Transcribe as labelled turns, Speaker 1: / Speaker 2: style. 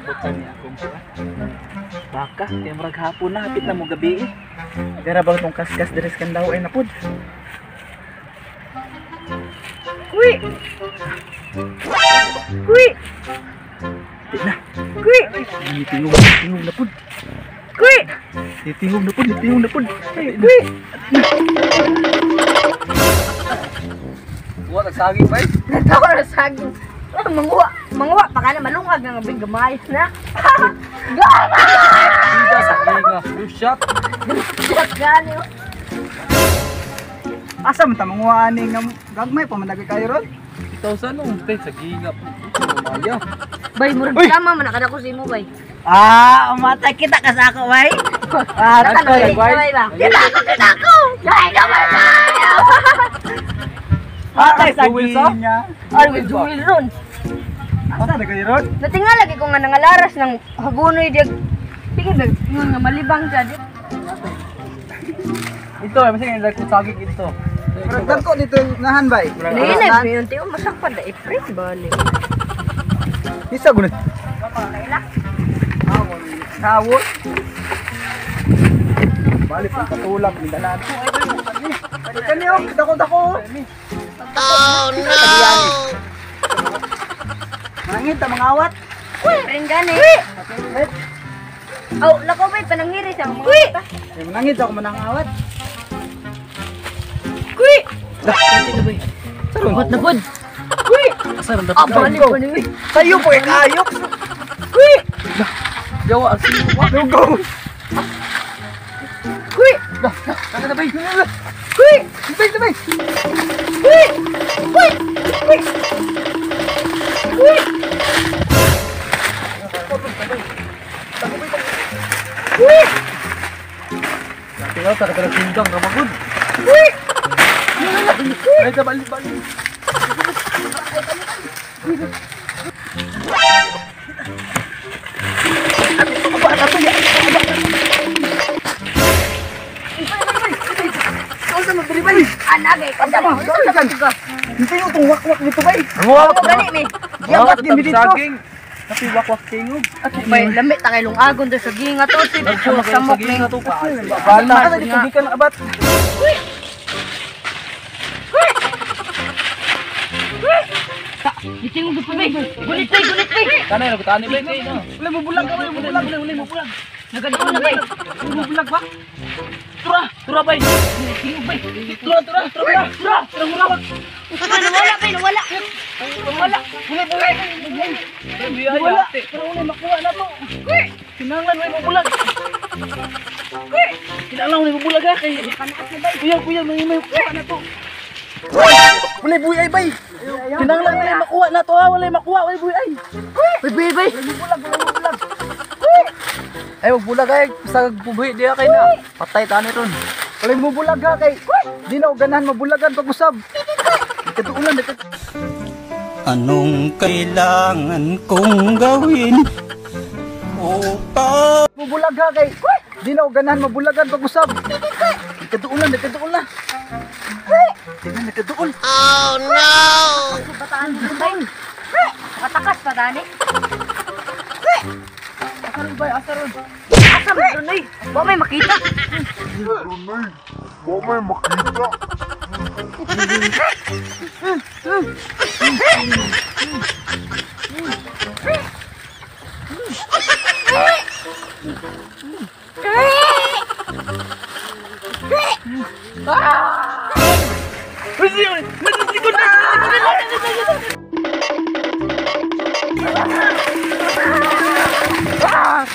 Speaker 1: Butan niya akong kuan. Baka kay murag hapon na, hapit na mo gabi eh. Gara ba tong kaskas diri sa kandaw ay napod.
Speaker 2: Kuy. Kuy.
Speaker 1: Di na.
Speaker 2: Kuy.
Speaker 1: Tingog, tingog na pud.
Speaker 2: Kuy.
Speaker 1: Tingog na pud, tingog na pud.
Speaker 2: Kuy.
Speaker 3: Wa nagsaging bay.
Speaker 2: Natawa na saging. Manguha, manguha pa ka na malungag nga big gamay na. Gamay.
Speaker 3: Giga sa giga. Shot.
Speaker 2: Shot gani.
Speaker 4: Asa man ta manguha ani nga gagmay pa man kayo ron?
Speaker 3: 2,000 nung tay sa giga. Maya.
Speaker 2: Bay murag sama man kada ko sa imo bay.
Speaker 4: Ah, umatay kita ka sa ako bay. Ah,
Speaker 2: bay. Kita ko, kita ko. Dai gamay tayo.
Speaker 4: Atay sa giga.
Speaker 2: Ay, juwil ron.
Speaker 4: Asa na kayo ron?
Speaker 2: Natinga lagi ko nga nangalaras ng hagunoy diag. Sige ba, nga malibang siya.
Speaker 3: Ito, ay masing ko saging ito.
Speaker 4: Pero dagko dito nahan bay.
Speaker 2: Nainay yun tiyo masakpan da ifrit bali.
Speaker 4: Isa gunod. Kawon. Bali pang katulak ni dalan. Kani oh, dako-dako.
Speaker 5: Oh no.
Speaker 4: Manangit ta mga awat.
Speaker 2: Rin gani. Aw, lako bay panangiri sa mga mata.
Speaker 4: Manangit ako manangawat.
Speaker 2: Kuy!
Speaker 4: Saron.
Speaker 2: What na pod? Kuy!
Speaker 3: Saron
Speaker 2: Ah, bali pa ni.
Speaker 4: Sayo po kayok.
Speaker 2: Kuy!
Speaker 3: Jawa ang siwa.
Speaker 4: Go.
Speaker 2: Kuy!
Speaker 3: Kaka na bay.
Speaker 2: Kuy!
Speaker 4: Bay, bay.
Speaker 2: Kuy! Kuy! Kuy! Kuy! Kuy!
Speaker 3: Tinggal sa kada singgang ra magud.
Speaker 2: Kuy!
Speaker 3: Ay ta bali bali.
Speaker 2: Anagay ka sa mga.
Speaker 4: Hindi yung itong wakwak dito bay.
Speaker 2: Ako gani mi.
Speaker 4: Giabat din dito.
Speaker 3: Saging. Kapi wakwak tingog.
Speaker 2: Bay lamit ta kay lungagon do sa ginga to si samok mi.
Speaker 4: Bala ka dito gikan abat.
Speaker 2: Kuy! Kuy! Kuy! Gitingog pa bay. Gunit bay, gunit bay.
Speaker 3: Kanay ra tani bay kay no.
Speaker 4: Wala mo bulag ka, wala mo bulag, wala mo bulag.
Speaker 2: Nagaduol na bay.
Speaker 4: Wala mo bulag ba?
Speaker 3: Tura, tura bay.
Speaker 2: Tingog bay.
Speaker 3: Tura, tura, tura, tura. Tura, tura.
Speaker 2: Nawala bay, nawala. Nawala.
Speaker 4: Wala bulag.
Speaker 3: Wala.
Speaker 4: Pero wala makuha na to.
Speaker 2: Kuy!
Speaker 4: Kinahanglan wala mo bulag.
Speaker 2: Kuy!
Speaker 4: Kinahanglan wala mo bulag ha kay.
Speaker 2: Panaas na bay.
Speaker 4: Kuya, kuya, may makuha na to. Wala buhay ay bay. Kinahanglan wala makuha na to ha, wala makuha, wala buhay ay.
Speaker 2: Bay bay bay.
Speaker 4: Wala bulag, wala bulag.
Speaker 3: Ay wag bulag ay sa buhi diya kay na. Patay tani ron.
Speaker 4: Wala mo bulag ha kay. Di na ganahan mabulagan pag usab. Katuulan na.
Speaker 6: Anong kailangan kong gawin upang
Speaker 4: Bubulag ha kay. Di na ganahan mabulagan pag usab. Katuulan na, katuulan na. Tingnan na katuul.
Speaker 5: Oh no.
Speaker 2: Bataan bay. Katakas pa tani.
Speaker 4: Asaron bay, asaron.
Speaker 2: Asa man ron oy? Wa may makita.
Speaker 7: Wa may makita.
Speaker 2: Ah!